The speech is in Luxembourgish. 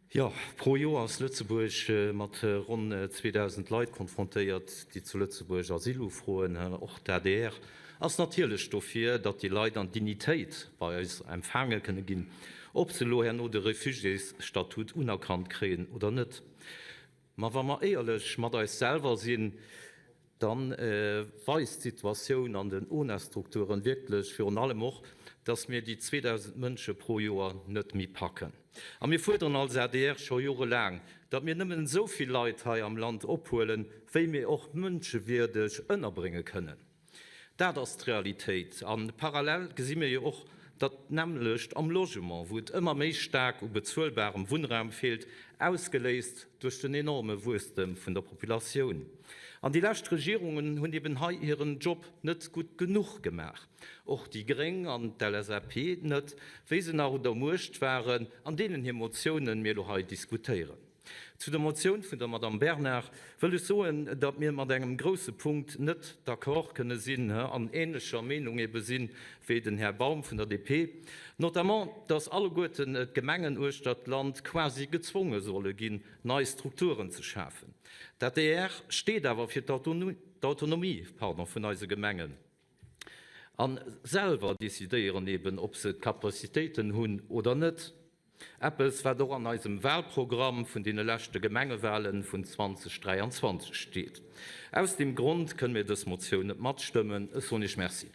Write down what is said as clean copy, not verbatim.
Jo, pro Joer ass Lëtzebuerg mat ronn 2.000 Leit konfrontéiert, déi zu Lëtzebuerg Asyl ufroen. Och d'ADR ass natierlech dofir, datt déi Leit an Dignitéit bei eis empfaange kënne ginn, ob se elo herno de Refugiésstatut unerkannt kréien oder net. Ma wa mer éierlech mat eis selwer sinn, da weist d'Situatioun an den ONA-Strukturen wierklech virun allem och, dass mir déi 2.000 Mënsche pro Joer net méi packen. A mir fuerderen als adr scho jorelaang, datt mir nëmmen esou vill Leit hei am Land ophuelen, wéi mir och mënschewierdeg ënnerbrénge kënnen. Dat ass d'Realitéit. A parallel gesi mir jo och dat nämmlecht am Logement, wou et ëmmer méi staark u bezuelbarem Wunnraum feelt, ausgeléist duerch den enorme Wuesstem vun der Populatioun. An déi lescht Regierungen hunn eben hei hiren Job net gutt genuch gemaach. Och déi gréng an d'LSAP net, wéi se nach un der Muecht waren, an deenen hir Motiounen mir elo hei diskutéieren. Zu der Motioun vun der Madame Bernard wëll ech soen, datt mir mat engem grouse Punkt net d'accord kënne sinn an ähnlecher Meenung ebe sinn wéi den Här Baum vun der DP, notamment datt alleguerten d'Gemengen uechtert d'Land quasi gezwonge solle ginn, nei Strukturen ze schafen. D'adr steet awer fir d'Autonomie vun eise Gemengen a selwer decidéieren eben, ob se d'Capacitéiten hunn oder net. Eppes, wat och an eisem Wahlprogramm vun deene leschte Gemengewahlen vun 2023 steet. Aus deem Grond kënne mir dës Motioun net matstëmmen. Ech soen Iech Merci.